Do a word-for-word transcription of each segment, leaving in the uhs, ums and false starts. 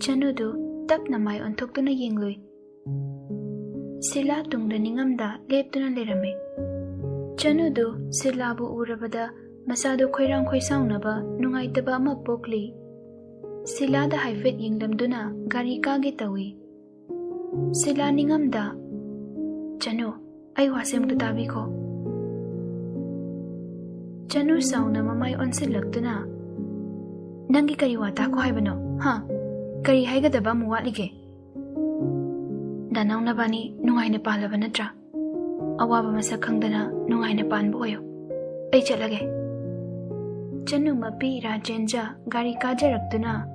ꯆꯅꯨꯗꯨ ꯇꯞꯅ ꯃꯥꯏ ꯑꯣꯟꯊꯣꯛꯇꯨꯅ ꯌꯦꯡꯂꯨꯏ꯫ ꯁꯤꯂꯥ ꯇꯨꯡꯗ ꯅꯤꯡꯉꯝꯗ ꯂꯦꯞꯇꯨꯅ ꯂꯩꯔꯝꯃꯤ꯫ ꯆꯅꯨꯗꯨ ꯁꯤꯂꯥꯕꯨ ꯎꯔꯕꯗ ꯃꯁꯥꯗꯨ ꯈꯣꯏꯔꯥꯡ ꯈꯣꯏꯁꯥꯎꯅꯕ ꯅꯨꯡꯉꯥꯏꯇꯕ ꯑꯃ ꯄꯣꯛꯂꯤ꯫ ꯁꯤꯂꯥꯗ ꯍꯥꯏꯐꯦꯠ ꯌꯦꯡꯂꯝꯗꯨꯅ ꯒꯥꯔꯤ ꯀꯥꯒꯦ ꯇꯧꯏ꯫ ꯁꯤꯂꯥ ꯅꯤꯡꯉꯝꯗ, "ꯆꯅꯨ, ꯑꯩ ꯋꯥꯁꯦ ꯑꯃꯨꯛꯇ ꯇꯥꯕꯤꯈꯣ꯫" ꯆꯅꯨ ꯁꯥꯎꯅ ꯃꯃꯥꯏ ꯑꯣꯟꯁꯤꯜꯂꯛꯇꯨꯅ, "ꯅꯪꯒꯤ ꯀꯔꯤ ꯋꯥ ꯇꯥꯈꯣ ꯍꯥꯏꯕꯅꯣ? ꯍꯥ? ꯀꯔꯤ ꯍꯥꯏꯒꯗꯕ ꯑꯃꯨꯛ ꯋꯥꯠꯂꯤꯒꯦ? ꯗꯥꯅꯥꯎ ꯅꯕꯥꯅꯤ ꯅꯨꯡꯉꯥꯏꯅ ꯄꯥꯜꯂꯕ ꯅꯠꯇ꯭ꯔꯥ? ꯑꯋꯥꯕ ꯃꯁꯛ ꯈꯪꯗꯅ ꯅꯨꯡꯉꯥꯏꯅ ꯄꯥꯟꯕ ꯑꯣꯏꯌꯨ꯫ ꯑꯩ ꯆꯠꯂꯒꯦ꯫" ꯆꯅꯨ ꯃꯄꯤ ꯏꯔꯥ ꯆꯦꯟꯖ ꯒꯥꯔꯤ ꯀꯥꯖꯔꯛꯇꯨꯅ,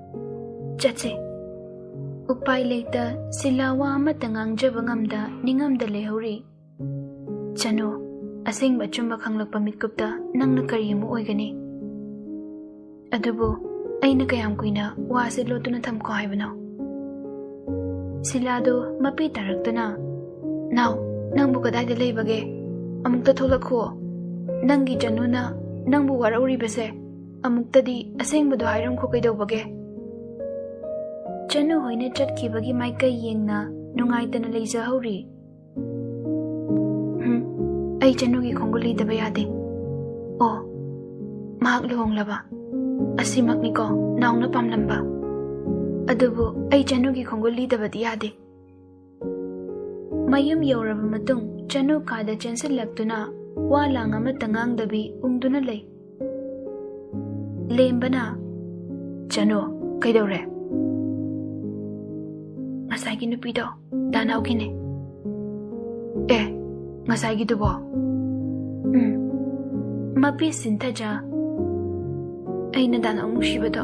"ꯆꯠꯁꯦ꯫" ꯎꯄꯥꯏ ꯂꯩꯇ ꯁꯤꯂꯥ ꯋꯥ ꯑꯃꯠꯇ ꯉꯥꯡꯖꯕ ꯉꯝꯗ ꯅꯤꯡꯉꯝꯗ ꯂꯩꯍꯧꯔꯤ꯫ "ꯆꯅꯨ, ꯑꯁꯦꯡꯕ ꯑꯆꯨꯝꯕ ꯈꯪꯂꯛꯄ ꯃꯤꯠꯀꯨꯞꯇ ꯅꯪꯅ ꯀꯔꯤ ꯑꯃꯨꯛ ꯑꯣꯏꯒꯅꯤ? ꯑꯗꯨꯕꯨ ꯑꯩꯅ ꯀꯌꯥꯝ ꯀꯨꯏꯅ ꯋꯥꯁꯦ ꯂꯣꯠꯇꯨꯅ ꯊꯝꯈꯣ ꯍꯥꯏꯕꯅꯣ?" ꯁꯤꯂꯥꯗꯨ ꯃꯄꯤ ꯇꯥꯔꯛꯇꯨꯅ, "ꯅꯥꯎ, ꯅꯪꯕꯨ ꯀꯗꯥꯏꯗ ꯂꯩꯕꯒꯦ? ꯑꯃꯨꯛꯇ ꯊꯣꯛꯂꯛꯈꯨꯑꯣ꯫ ꯅꯪꯒꯤ ꯆꯅꯨꯅ ꯅꯪꯕꯨ ꯋꯥꯔꯧꯔꯤꯕꯁꯦ ꯑꯃꯨꯛꯇꯗꯤ ꯑꯁꯦꯡꯕꯗꯣ ꯍꯥꯏꯔꯝꯈꯣ ꯀꯩꯗꯧꯕꯒꯦ?" ꯆꯅꯨ ꯍꯣꯏꯅ ꯆꯠꯈꯤꯕꯒꯤ ꯃꯥꯏꯀꯩ ꯌꯦꯡꯅ ꯅꯨꯡꯉꯥꯏꯇꯅ ꯂꯩꯖꯍꯧꯔꯤ꯫ "ꯍꯨꯝ, ꯑꯩ ꯆꯅꯨꯒꯤ ꯈꯣꯡꯒꯨꯜ ꯂꯤꯗꯕ ꯌꯥꯗꯦ꯫ ꯑꯣ, ꯃꯍꯥꯛ ꯂꯨꯍꯣꯡꯂꯕ? ꯑꯁꯤꯃꯛꯅꯤꯀꯣ ꯅꯥꯎꯅ ꯄꯥꯝꯂꯝꯕ꯫ ꯑꯗꯨꯕꯨ ꯑꯩ ꯆꯅꯨꯒꯤ ꯈꯣꯡꯒꯨꯜ ꯂꯤꯗꯕꯗꯤ ꯌꯥꯗꯦ꯫" ꯃꯌꯨꯝ ꯌꯧꯔꯕ ꯃꯇꯨꯡ ꯆꯅꯨ ꯀꯥꯗ ꯆꯦꯟꯁꯤꯜꯂꯛꯇꯨꯅ ꯋꯥ ꯂꯥꯡ ꯑꯃꯠꯇ ꯉꯥꯡꯗꯕꯤ ꯎꯪꯗꯨꯅ ꯂꯩ꯫ ꯂꯦꯝꯕꯅ, "ꯆꯅꯨ, ꯀꯩꯗꯧꯔꯦ?" "ꯉꯁꯥꯏꯒꯤ ꯅꯨꯄꯤꯗꯣ ꯗꯥꯅꯥꯎꯒꯤꯅꯦ꯫" "ꯑꯦ, ꯉꯁꯥꯏꯒꯤꯗꯨꯕꯣ?" "ꯎꯝ꯫" ꯃꯄꯤ ꯁꯤꯟꯊꯖ, "ꯑꯩꯅ ꯗꯥꯅꯥꯎ ꯅꯨꯡꯁꯤꯕꯗꯣ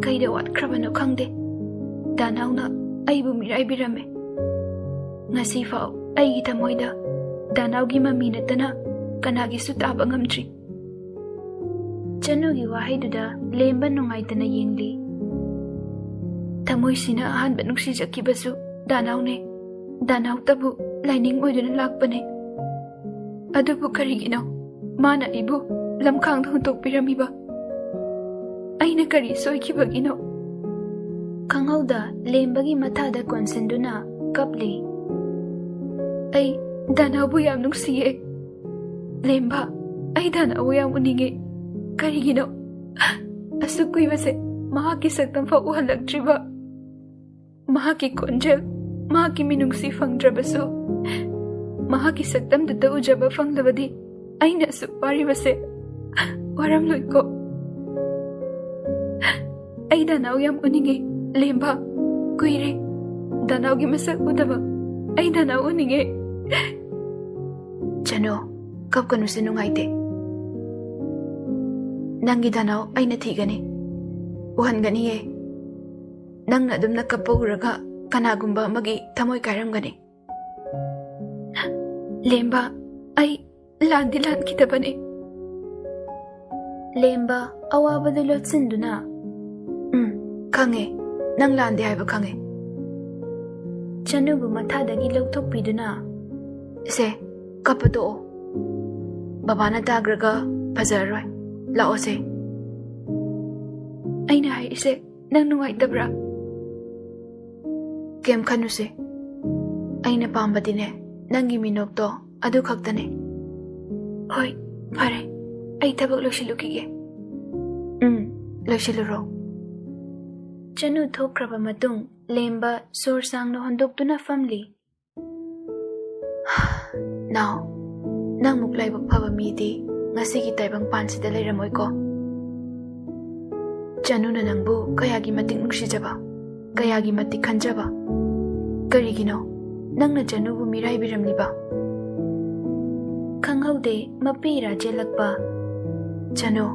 ꯀꯩꯗ ꯋꯥꯠꯈ꯭ꯔꯕꯅꯣ ꯈꯪꯗꯦ꯫ ꯗꯥꯅꯥꯎꯅ ꯑꯩꯕꯨ ꯃꯤꯔꯥꯏꯕꯤꯔꯝꯃꯦ꯫ ꯉꯁꯤꯐꯥꯎ ꯑꯩꯒꯤ ꯊꯃꯣꯏꯗ ꯗꯥꯅꯥꯎꯒꯤ ꯃꯃꯤ ꯅꯠꯇꯅ ꯀꯅꯥꯒꯤꯁꯨ ꯇꯥꯕ ꯉꯝꯗ꯭ꯔꯤ꯫" ꯆꯅꯨꯒꯤ ꯋꯥꯍꯩꯗꯨꯗ ꯂꯦꯝꯕ ꯅꯨꯡꯉꯥꯏꯇꯅ ꯌꯦꯡꯂꯤ꯫ "ꯊꯃꯣꯏꯁꯤꯅ ꯑꯍꯥꯟꯕ ꯅꯨꯡꯁꯤꯖꯈꯤꯕꯁꯨ ꯗꯥꯅꯥꯎꯅꯦ꯫ ꯗꯥꯅꯥꯎꯇꯕꯨ ꯂꯥꯏꯅꯤꯡ ꯑꯣꯏꯗꯨꯅ ꯂꯥꯛꯄꯅꯦ꯫ ꯑꯗꯨꯕꯨ ꯀꯔꯤꯒꯤꯅꯣ ꯃꯥꯅ ꯑꯩꯕꯨ ꯂꯝꯈꯥꯡꯗ ꯍꯨꯟꯗꯣꯛꯄꯤꯔꯝꯃꯤꯕ? ꯑꯩꯅ ꯀꯔꯤ ꯁꯣꯏꯈꯤꯕꯒꯤꯅꯣ? ꯈꯪꯍꯧꯗ ꯂꯦꯝꯕꯒꯤ ꯃꯊꯥꯗ ꯀꯣꯟꯁꯤꯟꯗꯨꯅ ꯀꯞꯂꯤ꯫ "ꯑꯩ ꯗꯥꯅꯥꯎꯕꯨ ꯌꯥꯝ ꯅꯨꯡꯁꯤꯌꯦ꯫ ꯂꯦꯝꯕ, ꯑꯩ ꯗꯥꯅꯥꯎꯕꯨ ꯌꯥꯝ ꯎꯅꯤꯡꯉꯦ꯫ ꯀꯔꯤꯒꯤꯅꯣ ꯑꯁꯨꯛ ꯀꯨꯏꯕꯁꯦ ꯃꯍꯥꯛꯀꯤ ꯁꯛꯇꯝ ꯐꯥꯎ ꯎꯍꯜꯂꯛꯇ꯭ꯔꯤꯕ? ꯃꯍꯥꯛꯀꯤ ꯈꯣꯟꯖꯦꯜ, ꯃꯍꯥꯛꯀꯤ ꯃꯤꯅꯨꯡꯁꯤ ꯐꯪꯗ꯭ꯔꯕꯁꯨ, ꯃꯍꯥꯛꯀꯤ ꯁꯛꯇꯝꯗꯨꯗ ꯎꯖꯕ ꯐꯪꯂꯕꯗꯤ ꯑꯩꯅ ꯑꯁꯨꯛ ꯋꯥꯔꯤꯕꯁꯦ ꯋꯥꯔꯝꯂꯣꯏꯀꯣ꯫ ꯑꯩ ꯗꯥꯅꯥꯎ ꯌꯥꯝ ꯎꯅꯤꯡꯉꯦ, ꯂꯦꯝꯕ꯫ ꯀꯨꯏꯔꯦ ꯗꯥꯅꯥꯎꯒꯤ ꯃꯁꯛ ꯎꯗꯕ꯫ ꯑꯩ ꯗꯥꯅꯥꯎ ꯎꯅꯤꯡꯉꯦ꯫" "ꯆꯅꯨ, ꯀꯞꯀꯅꯨꯁꯦ, ꯅꯨꯡꯉꯥꯏꯇꯦ꯫ ꯅꯪꯒꯤ ꯗꯥꯅꯥꯎ ꯑꯩꯅ ꯊꯤꯒꯅꯤ, ꯎꯍꯟꯒꯅꯤꯌꯦ꯫ ꯅꯪꯅ ꯑꯗꯨꯝꯅ ꯀꯞꯄ ꯎꯔꯒ ꯀꯅꯥꯒꯨꯝꯕ ꯑꯃꯒꯤ ꯊꯃꯣꯏ ꯀꯥꯏꯔꯝꯒꯅꯤ꯫" "ꯂꯦꯝꯕ, ꯑꯩ ꯂꯥꯟꯗꯤ ꯂꯥꯟꯈꯤꯗꯕꯅꯤ꯫" ꯂꯦꯝꯕ ꯑꯋꯥꯕꯗꯨ ꯂꯣꯠꯁꯤꯟꯗꯨꯅ, "ꯎꯝ, ꯈꯪꯉꯦ꯫ ꯅꯪ ꯂꯥꯟꯗꯦ ꯍꯥꯏꯕ ꯈꯪꯉꯦ꯫" ꯆꯅꯨꯕꯨ ꯃꯊꯥꯗꯒꯤ ꯂꯧꯊꯣꯛꯄꯤꯗꯨꯅ, "ꯁꯦ, ꯀꯞꯄ ꯇꯣꯛꯑꯣ꯫ ꯕꯕꯥꯅ ꯇꯥꯈ꯭ꯔꯒ ꯐꯖꯔꯔꯣꯏ꯫ ꯂꯥꯛꯑꯣꯁꯦ꯫" "ꯑꯩꯅ ꯍꯥꯏꯔꯤꯁꯦ ꯅꯪ ꯅꯨꯡꯉꯥꯏꯇꯕ꯭ꯔꯥ?" "ꯀꯩꯝ ꯈꯟꯅꯨꯁꯦ꯫ ꯑꯩꯅ ꯄꯥꯝꯕꯗꯤꯅꯦ, ꯅꯪꯒꯤ ꯃꯤꯅꯣꯛꯇꯣ ꯑꯗꯨ ꯈꯛꯇꯅꯦ꯫" "ꯍꯣꯏ, ꯐꯔꯦ꯫ ꯑꯩ ꯊꯕꯛ ꯂꯣꯏꯁꯤꯜꯂꯨꯈꯤꯒꯦ꯫" "ꯎꯝ, ꯂꯣꯏꯁꯤꯜꯂꯨꯔꯣ꯫" ꯆꯅꯨ ꯊꯣꯛꯈ꯭ꯔꯕ ꯃꯇꯨꯡ ꯂꯦꯝꯕ ꯁꯣꯔ ꯁꯥꯡꯅ ꯍꯣꯟꯗꯣꯛꯇꯨꯅ ꯐꯝꯂꯤ꯫ "ꯅꯥꯎ, ꯅꯪꯃꯨꯛ ꯂꯥꯏꯕꯛ ꯐꯕ ꯃꯤꯗꯤ ꯉꯁꯤꯒꯤ ꯇꯥꯏꯕꯪꯄꯥꯟꯁꯤꯗ ꯂꯩꯔꯝꯃꯣꯏꯀꯣ꯫ ꯆꯅꯨꯅ ꯅꯪꯕꯨ ꯀꯌꯥꯒꯤ ꯃꯇꯤꯛ ꯅꯨꯡꯁꯤꯖꯕ, ꯀꯌꯥꯒꯤ ꯃꯇꯤꯛ ꯈꯟꯖꯕ꯫ ꯀꯔꯤꯒꯤꯅꯣ ꯅꯪꯅ ꯆꯅꯨꯕꯨ ꯃꯤꯔꯥꯏꯕꯤꯔꯝꯂꯤꯕ?" ꯈꯪꯍꯧꯗꯦ ꯃꯄꯤ ꯏꯔꯥ ꯆꯦꯜꯂꯛꯄ꯫ "ꯆꯅꯨ,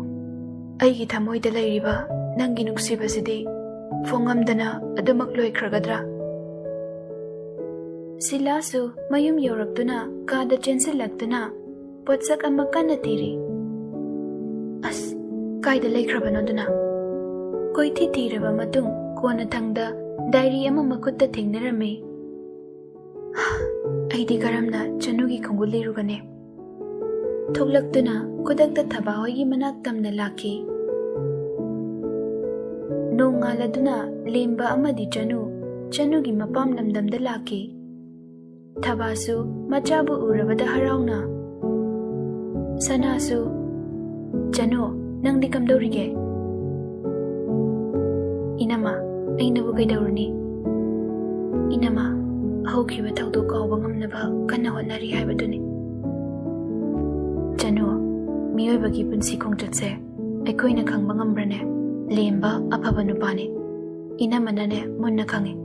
ꯑꯩꯒꯤ ꯊꯃꯣꯏꯗ ꯂꯩꯔꯤꯕ ꯅꯪꯒꯤ ꯅꯨꯡꯁꯤꯕꯁꯤꯗꯤ ꯐꯣꯡꯉꯝꯗꯅ ꯑꯗꯨꯃꯛ ꯂꯣꯏꯈ꯭ꯔꯒꯗ꯭ꯔꯥ?" ꯁꯤꯂꯥꯁꯨ ꯃꯌꯨꯝ ꯌꯧꯔꯛꯇꯨꯅ ꯀꯥꯗ ꯆꯦꯟꯁꯤꯜꯂꯛꯇꯨꯅ ꯄꯣꯠꯁꯛ ꯑꯃ ꯀꯟꯅ ꯊꯤꯔꯤ꯫ "ꯑꯁ, ꯀꯥꯏꯗ ꯂꯩꯈ꯭ꯔꯕꯅꯣ ꯑꯗꯨꯅ?" ꯀꯣꯏꯊꯤ ꯊꯤꯔꯕ ꯃꯇꯨꯡ ꯀꯣꯟꯅꯊꯪꯗ ꯗꯥꯏꯔꯤ ꯑꯃ ꯃꯈꯨꯠꯇ ꯊꯦꯡꯅꯔꯝꯃꯤ꯫ "ꯑꯩꯗꯤ ꯀꯔꯝꯅ ꯆꯅꯨꯒꯤ ꯈꯣꯡꯒꯨꯜ ꯂꯤꯔꯨꯒꯅꯤ?" ꯊꯣꯛꯂꯛꯇꯨꯅ ꯈꯨꯗꯛꯇ ꯊꯕꯥ ꯍꯣꯏꯒꯤ ꯃꯅꯥꯛ ꯇꯝꯅ ꯂꯥꯛꯈꯤ꯫ ꯅꯣꯡꯉꯥꯜꯂꯗꯨꯅ ꯂꯦꯝꯕ ꯑꯃꯗꯤ ꯆꯅꯨ, ꯆꯅꯨꯒꯤ ꯃꯄꯥꯝ ꯂꯝꯗꯝꯗ ꯂꯥꯛꯈꯤ꯫ ꯊꯕꯥꯁꯨ ꯃꯆꯥꯕꯨ ꯎꯔꯕꯗ ꯍꯔꯥꯎꯅ, ꯁꯅꯥꯁꯨ, "ꯆꯅꯨ, ꯅꯪꯗꯤ ꯀꯝꯗꯧꯔꯤꯒꯦ?" "ꯏꯅꯝꯃ, ꯑꯩꯅꯕꯨ ꯀꯩꯗꯧꯔꯨꯅꯤ? ꯏꯅꯝꯃ, ꯍꯧꯈꯤꯕ ꯊꯧꯗꯣꯛ ꯀꯥꯎꯕ ꯉꯝꯅꯕ ꯀꯟꯅ ꯍꯣꯠꯅꯔꯤ ꯍꯥꯏꯕꯗꯨꯅꯤ꯫" "ꯆꯅꯨ, ꯃꯤꯑꯣꯏꯕꯒꯤ ꯄꯨꯟꯁꯤ ꯈꯣꯡꯆꯠꯁꯦ ꯑꯩꯈꯣꯏꯅ ꯈꯪꯕ ꯉꯝꯕ꯭ꯔꯅꯦ? ꯂꯦꯝꯕ ꯑꯐꯕ ꯅꯨꯄꯥꯅꯤ꯫ ꯏꯅꯝꯃꯅꯅꯦ ꯃꯨꯟꯅ ꯈꯪꯉꯤ꯫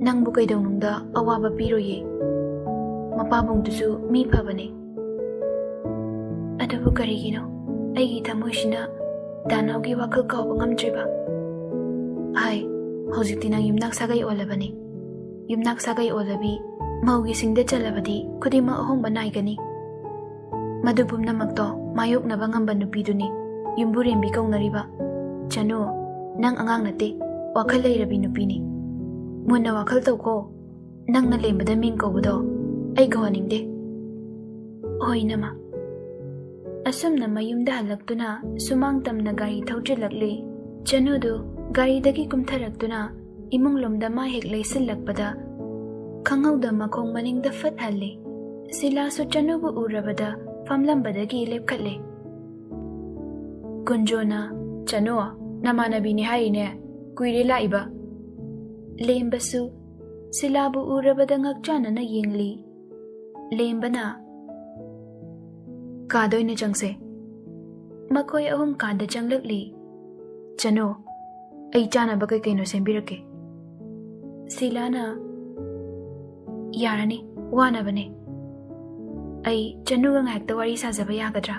ꯅꯪꯕꯨ ꯀꯩꯗꯧꯅꯨꯡꯗ ꯑꯋꯥꯕ ꯄꯤꯔꯣꯏꯌꯦ꯫ ꯃꯄꯥꯕꯨꯡꯗꯨꯁꯨ ꯃꯤ ꯐꯕꯅꯤ꯫ ꯑꯗꯨꯕꯨ ꯀꯔꯤꯒꯤꯅꯣ ꯑꯩꯒꯤ ꯊꯃꯣꯏꯁꯤꯅ ꯗꯥꯅꯥꯎꯒꯤ ꯋꯥꯈꯜ ꯀꯥꯎꯕ ꯉꯝꯗ꯭ꯔꯤꯕ? ꯍꯥꯏ, ꯍꯧꯖꯤꯛꯇꯤ ꯅꯪ ꯌꯨꯝꯅꯥꯛ ꯁꯥꯒꯩ ꯑꯣꯜꯂꯕꯅꯤ꯫ ꯌꯨꯝꯅꯥꯛ ꯁꯥꯒꯩ ꯑꯣꯜꯂꯕꯤ ꯃꯧꯒꯤ ꯁꯤꯡꯗ ꯆꯜꯂꯕꯗꯤ ꯈꯨꯗꯤꯡꯃꯛ ꯑꯍꯣꯡꯕ ꯅꯥꯏꯒꯅꯤ꯫ ꯃꯗꯨ ꯄꯨꯝꯅꯃꯛꯇꯣ ꯃꯥꯌꯣꯛꯅꯕ ꯉꯝꯕ ꯅꯨꯄꯤꯗꯨꯅꯤ ꯌꯨꯝꯕꯨꯔꯦꯝꯕꯤ ꯀꯧꯅꯔꯤꯕ꯫ ꯆꯅꯨ, ꯅꯪ ꯑꯉꯥꯡ ꯅꯠꯇꯦ, ꯋꯥꯈꯜ ꯂꯩꯔꯕꯤ ꯅꯨꯄꯤꯅꯤ꯫ ꯃꯨꯟꯅ ꯋꯥꯈꯜ ꯇꯧꯀꯣ꯫ ꯅꯪꯅ ꯂꯦꯝꯕꯗ ꯃꯤꯡ ꯀꯧꯕꯗꯣ ꯑꯩ ꯀꯧꯍꯟꯅꯤꯡꯗꯦ꯫" "ꯍꯣꯏ, ꯏꯅꯝꯃ꯫" ꯑꯁꯨꯝꯅ ꯃꯌꯨꯝꯗ ꯍꯜꯂꯛꯇꯨꯅ ꯁꯨꯃꯥꯡ ꯇꯝꯅ ꯒꯥꯔꯤ ꯊꯧꯖꯤꯜꯂꯛꯂꯤ꯫ ꯆꯅꯨꯗꯨ ꯒꯥꯔꯤꯗꯒꯤ ꯀꯨꯝꯊꯔꯛꯇꯨꯅ ꯏꯃꯨꯡꯂꯣꯝꯗ ꯃꯥ ꯍꯦꯛ ꯂꯩꯁꯤꯜꯂꯛꯄꯗ, ꯈꯪꯍꯧꯗ ꯃꯈꯣꯡ ꯃꯅꯤꯡꯗ ꯐꯠ ꯍꯜꯂꯤ꯫ ꯁꯤꯂꯥꯁꯨ ꯆꯅꯨꯕꯨ ꯎꯔꯕꯗ ꯐꯝꯂꯝꯕꯗꯒꯤ ꯂꯦꯞꯈꯠꯂꯦ꯫ ꯀꯨꯟꯖꯣꯅ, "ꯆꯅꯨ, ꯅꯃꯥꯟꯅꯕꯤꯅꯤ ꯍꯥꯏꯔꯤꯅꯦ, ꯀꯨꯏꯔꯦ ꯂꯥꯛꯏꯕ꯫" ꯂꯦꯝꯕꯁꯨ ꯁꯤꯂꯥꯕꯨ ꯎꯔꯕꯗ ꯉꯛꯆꯥꯟꯅꯅ ꯌꯦꯡꯂꯤ꯫ ꯂꯦꯝꯕꯅ, "ꯀꯥꯗ ꯑꯣꯏꯅ ꯆꯪꯁꯦ꯫" ꯃꯈꯣꯏ ꯑꯍꯨꯝ ꯀꯥꯗ ꯆꯪꯂꯛꯂꯤ꯫ "ꯆꯅꯨ, ꯑꯩ ꯆꯥꯅꯕ ꯀꯩ ꯀꯩꯅꯣ ꯁꯦꯝꯕꯤꯔꯛꯀꯦ꯫" ꯁꯤꯂꯥꯅ, "ꯌꯥꯔꯅꯤ, ꯋꯥꯅꯕꯅꯦ꯫ ꯑꯩ ꯆꯅꯨꯒ ꯉꯥꯏꯍꯥꯛꯇ ꯋꯥꯔꯤ ꯁꯥꯖꯕ ꯌꯥꯒꯗ꯭ꯔꯥ?"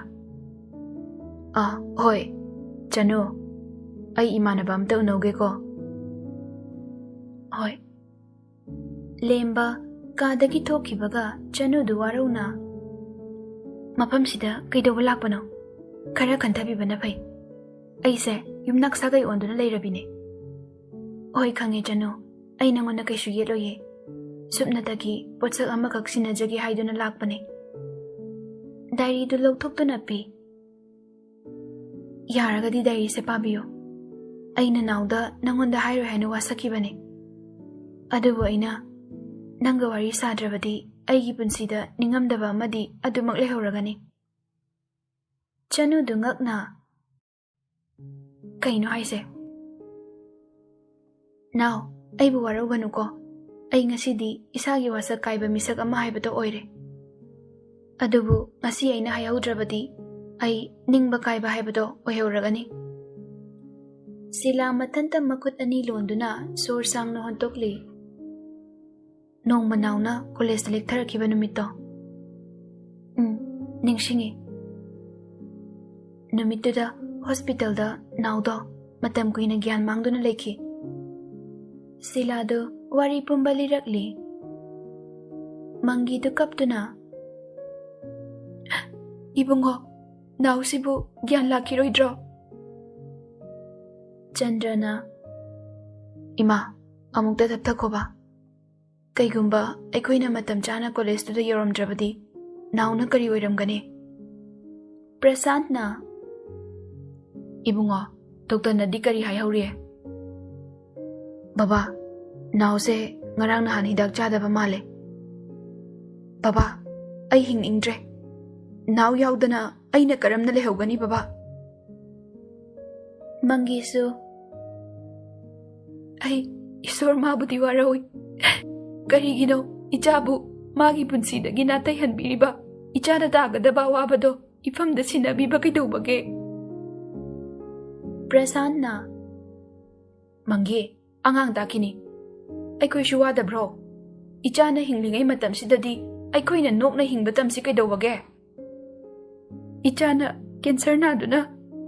"ꯑꯥ, ꯍꯣꯏ꯫ ꯆꯅꯨ, ꯑꯩ ꯏꯃꯥꯟꯅꯕ ꯑꯝꯇ ꯎꯅꯧꯒꯦꯀꯣ꯫" "ꯍꯣꯏ꯫" ꯂꯦꯝꯕ ꯀꯥꯗꯒꯤ ꯊꯣꯛꯈꯤꯕꯒ ꯆꯅꯨꯗꯨ ꯋꯥꯔꯧꯅ, "ꯃꯐꯝꯁꯤꯗ ꯀꯩꯗꯧꯕ ꯂꯥꯛꯄꯅꯣ? ꯈꯔ ꯈꯟꯊꯕꯤꯕꯅ ꯐꯩ꯫ ꯑꯩꯁꯦ ꯌꯨꯝꯅꯥꯛ ꯁꯥꯒꯩ ꯑꯣꯟꯗꯨꯅ ꯂꯩꯔꯕꯤꯅꯦ꯫" "ꯍꯣꯏ, ꯈꯪꯉꯦ ꯆꯅꯨ, ꯑꯩ ꯅꯪꯉꯣꯟꯗ ꯀꯩꯁꯨ ꯌꯦꯠꯂꯣꯏꯌꯦ꯫ ꯁꯨꯞꯅꯇꯒꯤ ꯄꯣꯠꯁꯛ ꯑꯃꯈꯛ ꯁꯤꯟꯅꯖꯒꯦ ꯍꯥꯏꯗꯨꯅ ꯂꯥꯛꯄꯅꯦ꯫" ꯗꯥꯏꯔꯤꯗꯨ ꯂꯧꯊꯣꯛꯇꯨꯅ ꯄꯤ꯫ "ꯌꯥꯔꯒꯗꯤ ꯗꯥꯏꯔꯤꯁꯦ ꯄꯥꯕꯤꯌꯨ꯫" ꯑꯩꯅ ꯅꯥꯎꯗ ꯅꯪꯉꯣꯟꯗ ꯍꯥꯏꯔꯣꯏ ꯍꯥꯏꯅ ꯋꯥꯁꯛꯈꯤꯕꯅꯤ꯫ ꯑꯗꯨꯕꯨ ꯑꯩꯅ ꯅꯪꯒ ꯋꯥꯔꯤ ꯁꯥꯗ꯭ꯔꯕꯗꯤ ꯑꯩꯒꯤ ꯄꯨꯟꯁꯤꯗ ꯅꯤꯡꯉꯝꯗꯕ ꯑꯃꯗꯤ ꯑꯗꯨꯃꯛ ꯂꯩꯍꯧꯔꯒꯅꯤ꯫ ꯆꯅꯨꯗꯨ ꯉꯛꯅ, "ꯀꯩꯅꯣ ꯍꯥꯏꯁꯦ?" "ꯅꯥꯎ, ꯑꯩꯕꯨ ꯋꯥꯔꯧꯒꯅꯨꯀꯣ꯫ ꯑꯩ ꯉꯁꯤꯗꯤ ꯏꯁꯥꯒꯤ ꯋꯥꯁꯛ ꯀꯥꯏꯕ ꯃꯤꯁꯛ ꯑꯃ ꯍꯥꯏꯕꯗꯣ ꯑꯣꯏꯔꯦ꯫ ꯑꯗꯨꯕꯨ ꯉꯁꯤ ꯑꯩꯅ ꯍꯥꯏꯍꯧꯗ꯭ꯔꯕꯗꯤ ꯑꯩ ꯅꯤꯡꯕ ꯀꯥꯏꯕ ꯍꯥꯏꯕꯗꯣ ꯑꯣꯏꯍꯧꯔꯒꯅꯤ꯫" ꯁꯤꯂꯥ ꯃꯊꯟꯇ ꯃꯈꯨꯠ ꯑꯅꯤ ꯂꯣꯟꯗꯨꯅ ꯁꯣꯔ ꯁꯥꯡꯅ ꯍꯣꯟꯇꯣꯛꯂꯤ꯫ ꯅꯣꯡꯃ ꯅꯥꯎꯅ ꯀꯣꯂꯦꯖꯇ ꯂꯦꯛꯊꯔꯛꯈꯤꯕ ꯅꯨꯃꯤꯠꯇꯣ꯫ ꯎꯝ, ꯅꯤꯡꯁꯤꯡꯉꯤ꯫ ꯅꯨꯃꯤꯠꯇꯨꯗ ꯍꯣꯁꯄꯤꯇꯥꯜꯗ ꯅꯥꯎꯗꯣ ꯃꯇꯝ ꯀꯨꯏꯅ ꯒ꯭ꯌꯥꯟ ꯃꯥꯡꯗꯨꯅ ꯂꯩꯈꯤ꯫ ꯁꯤꯂꯥꯗꯨ ꯋꯥꯔꯤ ꯄꯨꯝꯕ ꯂꯤꯔꯛꯂꯤ꯫ ꯃꯪꯒꯤꯗꯨ ꯀꯞꯇꯨꯅ, "ꯏꯕꯨꯡꯉꯣ, ꯅꯥꯎꯁꯤꯕꯨ ꯒ꯭ꯌꯥꯟ ꯂꯥꯛꯈꯤꯔꯣꯏꯗ꯭ꯔꯣ?" ꯆꯟꯗ꯭ꯔꯅ, "ꯏꯃꯥ, ꯑꯃꯨꯛꯇ ꯇꯞꯊꯈꯣꯕ꯫ ꯀꯩꯒꯨꯝꯕ ꯑꯩꯈꯣꯏꯅ ꯃꯇꯝ ꯆꯥꯅ ꯀꯣꯂꯦꯖꯇꯨꯗ ꯌꯧꯔꯝꯗ꯭ꯔꯕꯗꯤ ꯅꯥꯎꯅ ꯀꯔꯤ ꯑꯣꯏꯔꯝꯒꯅꯤ?" ꯄ꯭ꯔꯁꯥꯟꯠꯅ, "ꯏꯕꯨꯡꯉꯣ, ꯗꯣꯛꯇꯔꯅꯗꯤ ꯀꯔꯤ ꯍꯥꯏꯍꯧꯔꯤ?" "ꯕꯕꯥ, ꯅꯥꯎꯁꯦ ꯉꯔꯥꯡ ꯅꯍꯥꯟ ꯍꯤꯗꯥꯛ ꯆꯥꯗꯕ ꯃꯥꯜꯂꯦ꯫ ꯕꯕꯥ, ꯑꯩ ꯍꯤꯡꯅꯤꯡꯗ꯭ꯔꯦ꯫ ꯅꯥꯎ ꯌꯥꯎꯗꯅ ꯑꯩꯅ ꯀꯔꯝꯅ ꯂꯩꯍꯧꯒꯅꯤ, ꯕꯕꯥ?" ꯃꯪꯒꯤꯁꯨ, "ꯑꯩ ꯏꯁꯣꯔ ꯃꯥꯕꯨꯗꯤ ꯋꯥꯔꯧꯏ꯫ ꯀꯔꯤꯒꯤꯅꯣ ꯏꯆꯥꯕꯨ ꯃꯥꯒꯤ ꯄꯨꯟꯁꯤꯗꯒꯤ ꯅꯥꯇꯩꯍꯟꯕꯤꯔꯤꯕ? ꯏꯆꯥꯅ ꯇꯥꯒꯗꯕ ꯑꯋꯥꯕꯗꯣ ꯏꯐꯝꯗ ꯁꯤꯟꯅꯕꯤꯕ ꯀꯩꯗꯧꯕꯒꯦ?" ꯄ꯭ꯔꯁꯥꯟꯠꯅ, "ꯃꯪꯒꯤ, ꯑꯉꯥꯡ ꯇꯥꯛꯈꯤꯅꯤ꯫ ꯑꯩꯈꯣꯏꯁꯨ ꯋꯥꯗꯕ꯭ꯔꯣ? ꯏꯆꯥꯅ ꯍꯤꯡꯂꯤꯉꯩ ꯃꯇꯝꯁꯤꯗꯗꯤ ꯑꯩꯈꯣꯏꯅ ꯅꯣꯛꯅ ꯍꯤꯡꯕ ꯇꯝꯁꯤ ꯀꯩꯗꯧꯕꯒꯦ? ꯏꯆꯥꯅ ꯀꯦꯟꯁꯔ ꯅꯥꯗꯨꯅ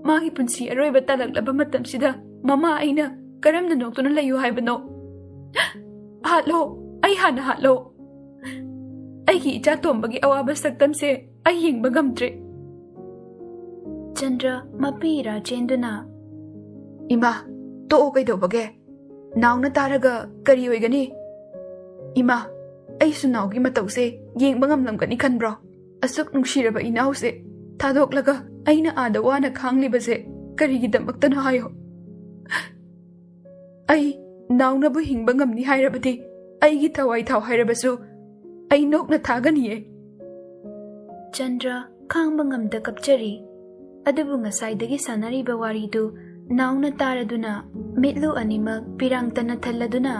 ꯃꯥꯒꯤ ꯄꯨꯟꯁꯤ ꯑꯔꯣꯏꯕ ꯇꯥꯜꯂꯛꯂꯕ ꯃꯇꯝꯁꯤꯗ ꯃꯃꯥ ꯑꯩꯅ ꯀꯔꯝꯅ ꯅꯣꯛꯇꯨꯅ ꯂꯩꯌꯨ ꯍꯥꯏꯕꯅꯣ? ꯍꯥꯠꯂꯣ, ꯑꯩ ꯍꯥꯟꯅ ꯍꯥꯠꯂꯣ꯫ ꯑꯩꯒꯤ ꯏꯆꯥ ꯇꯣꯝꯕꯒꯤ ꯑꯋꯥꯕ ꯁꯛꯇꯝꯁꯦ ꯑꯩ ꯌꯦꯡꯕ ꯉꯝꯗ꯭ꯔꯦ꯫" ꯆꯟꯗ꯭ꯔ ꯃꯄꯤ ꯏꯔꯥ ꯆꯦꯟꯗꯨꯅ, "ꯏꯃꯥ, ꯇꯣꯛꯑꯣ, ꯀꯩꯗꯧꯕꯒꯦ? ꯅꯥꯎꯅ ꯇꯥꯔꯒ ꯀꯔꯤ ꯑꯣꯏꯒꯅꯤ? ꯏꯃꯥ, ꯑꯩꯁꯨ ꯅꯥꯎꯒꯤ ꯃꯇꯧꯁꯦ ꯌꯦꯡꯕ ꯉꯝꯂꯝꯒꯅꯤ ꯈꯟꯕ꯭ꯔꯣ? ꯑꯁꯨꯛ ꯅꯨꯡꯁꯤꯔꯕ ꯏꯅꯥꯎꯁꯦ ꯊꯥꯗꯣꯛꯂꯒ ꯑꯩꯅ ꯑꯥꯗ ꯋꯥꯅ ꯈꯥꯡꯂꯤꯕꯁꯦ ꯀꯔꯤꯒꯤꯗꯃꯛꯇꯅꯣ ꯍꯥꯏꯌꯣ?" ꯑꯩ ꯅꯥꯎꯅꯕꯨ ꯍꯤꯡꯕ ꯉꯝꯅꯤ ꯍꯥꯏꯔꯕꯗꯤ ꯑꯩꯒꯤ ꯊꯋꯥꯏ ꯊꯥꯎ ꯍꯥꯏꯔꯕꯁꯨ ꯑꯩ ꯅꯣꯛꯅ ꯊꯥꯒꯅꯤꯌꯦ꯫ ꯆꯟꯗ꯭ꯔ ꯈꯥꯡꯕ ꯉꯝꯗ ꯀꯞꯆꯔꯤ꯫ ꯑꯗꯨꯕꯨ ꯉꯁꯥꯏꯗꯒꯤ ꯁꯥꯟꯅꯔꯤꯕ ꯋꯥꯔꯤꯗꯨ ꯅꯥꯎꯅ ꯇꯥꯔꯗꯨꯅ ꯃꯤꯠꯂꯨ ꯑꯅꯤꯃꯛ ꯄꯤꯔꯥꯡꯇꯅ ꯊꯜꯂꯗꯨꯅ,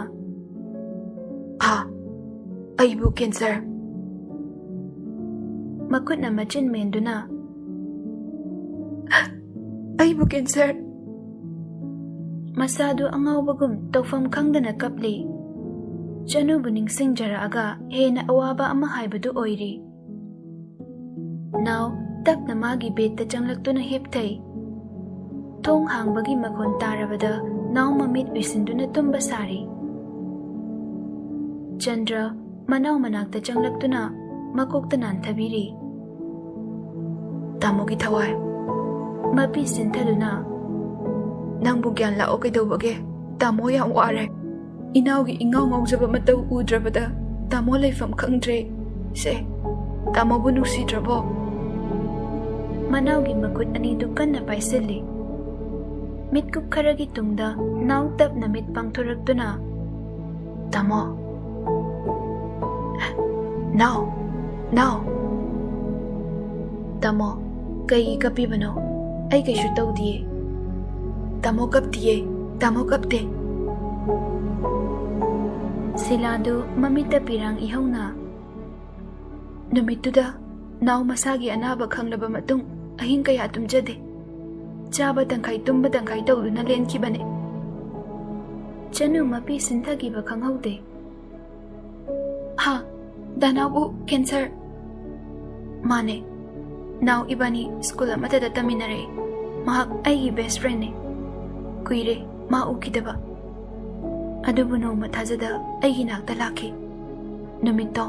"ꯍꯥ, ꯑꯩꯕꯨ ꯀꯦꯟꯁꯔ?" ꯃꯈꯨꯠꯅ ꯃꯆꯤꯟ ꯃꯦꯟꯗꯨꯅ, "ꯑꯩꯕꯨ ꯀꯦꯟꯁꯔ?" ꯃꯁꯥꯗꯨ ꯑꯉꯥꯎꯕꯒꯨꯝ ꯇꯧꯐꯝ ꯈꯪꯗꯅ ꯀꯞꯂꯤ꯫ ꯆꯅꯨꯕꯨ ꯅꯤꯡꯁꯤꯡꯖꯔꯛꯑꯒ ꯍꯦꯟꯅ ꯑꯋꯥꯕ ꯑꯃ ꯍꯥꯏꯕꯗꯨ ꯑꯣꯏꯔꯤ꯫ ꯅꯥꯎ ꯇꯞꯅ ꯃꯥꯒꯤ ꯕꯦꯗꯇ ꯆꯪꯂꯛꯇꯨꯅ ꯍꯤꯞꯊꯩ꯫ ꯊꯣꯡ ꯍꯥꯡꯕꯒꯤ ꯃꯈꯣꯟ ꯇꯥꯔꯕꯗ ꯅꯥꯎ ꯃꯃꯤꯠ ꯎꯏꯁꯤꯟꯗꯨꯅ ꯇꯨꯝꯕ ꯁꯥꯔꯤ꯫ ꯆꯟꯗ꯭ꯔ ꯃꯅꯥꯎ ꯃꯅꯥꯛꯇ ꯆꯪꯂꯛꯇꯨꯅ ꯃꯀꯣꯛꯇ ꯅꯥꯟꯊꯕꯤꯔꯤ꯫ "ꯇꯥꯃꯣꯒꯤ ꯊꯋꯥꯏ꯫" ꯃꯄꯤ ꯁꯤꯟꯊꯗꯨꯅ, "ꯅꯪꯕꯨ ꯒ꯭ꯌꯥꯟ ꯂꯥꯛꯑꯣ ꯀꯩꯗꯧꯕꯒꯦ? ꯇꯥꯃꯣ ꯌꯥꯝ ꯋꯥꯔꯦ꯫ ꯏꯅꯥꯎꯒꯤ ꯏꯉꯥꯎ ꯉꯥꯎꯖꯕ ꯃꯇꯧ ꯎꯗ꯭ꯔꯕꯗ ꯇꯥꯃꯣ ꯂꯩꯐꯝ ꯈꯪꯗ꯭ꯔꯦ꯫ ꯁꯦ, ꯇꯥꯃꯣꯕꯨ ꯅꯨꯡꯁꯤꯗ꯭ꯔꯕꯣ?" ꯃꯅꯥꯎꯒꯤ ꯃꯈꯨꯠ ꯑꯅꯤꯗꯨ ꯀꯟꯅ ꯄꯥꯏꯁꯤꯜꯂꯤ꯫ ꯃꯤꯠꯀꯨꯞ ꯈꯔꯒꯤ ꯇꯨꯡꯗ ꯅꯥꯎ ꯇꯞꯅ ꯃꯤꯠ ꯄꯥꯡꯊꯣꯔꯛꯇꯨꯅ, "ꯇꯥꯃꯣ, ꯅꯥꯎ, ꯅꯥꯎ, ꯇꯥꯃꯣ, ꯀꯩꯒꯤ ꯀꯞꯄꯤꯕꯅꯣ? ꯑꯩ ꯀꯩꯁꯨ ꯇꯧꯗꯤꯌꯦ꯫ ꯇꯥꯃꯣ ꯀꯞꯇꯤꯌꯦ, ꯇꯥꯃꯣ ꯀꯞꯇꯦ꯫" ꯁꯤꯂꯥꯗꯨ ꯃꯃꯤꯠꯇ ꯄꯤꯔꯥꯡ ꯏꯍꯧꯅ, "ꯅꯨꯃꯤꯠꯇꯨꯗ ꯅꯥꯎ ꯃꯁꯥꯒꯤ ꯑꯅꯥꯕ ꯈꯪꯂꯕ ꯃꯇꯨꯡ ꯑꯍꯤꯡ ꯀꯌꯥ ꯇꯨꯝꯖꯗꯦ꯫ ꯆꯥꯕ ꯇꯪꯈꯥꯏ ꯇꯨꯝꯕ ꯇꯪꯈꯥꯏ ꯇꯧꯗꯨꯅ ꯂꯦꯟꯈꯤꯕꯅꯦ꯫" ꯆꯅꯨ ꯃꯄꯤ ꯁꯤꯟꯊꯈꯤꯕ ꯈꯪꯍꯧꯗꯦ꯫ "ꯍꯥ, ꯗꯥꯅꯥꯎꯕꯨ ꯀꯦꯟꯁꯔ?" "ꯃꯥꯅꯦ꯫ ꯅꯥꯎ ꯏꯕꯥꯅꯤ ꯁ꯭ꯀꯨꯜ ꯑꯃꯠꯇꯗ ꯇꯝꯃꯤꯟꯅꯔꯛꯏ꯫ ꯃꯍꯥꯛ ꯑꯩꯒꯤ ꯕꯦꯁ ꯐ꯭ꯔꯦꯟꯅꯦ꯫ ꯀꯨꯏꯔꯦ ꯃꯥ ꯎꯈꯤꯗꯕ꯫ ꯑꯗꯨꯕꯨ ꯅꯣꯡꯃ ꯊꯥꯖꯗ ꯑꯩꯒꯤ ꯅꯥꯛꯇ ꯂꯥꯛꯈꯤ꯫ ꯅꯨꯃꯤꯠꯇꯣ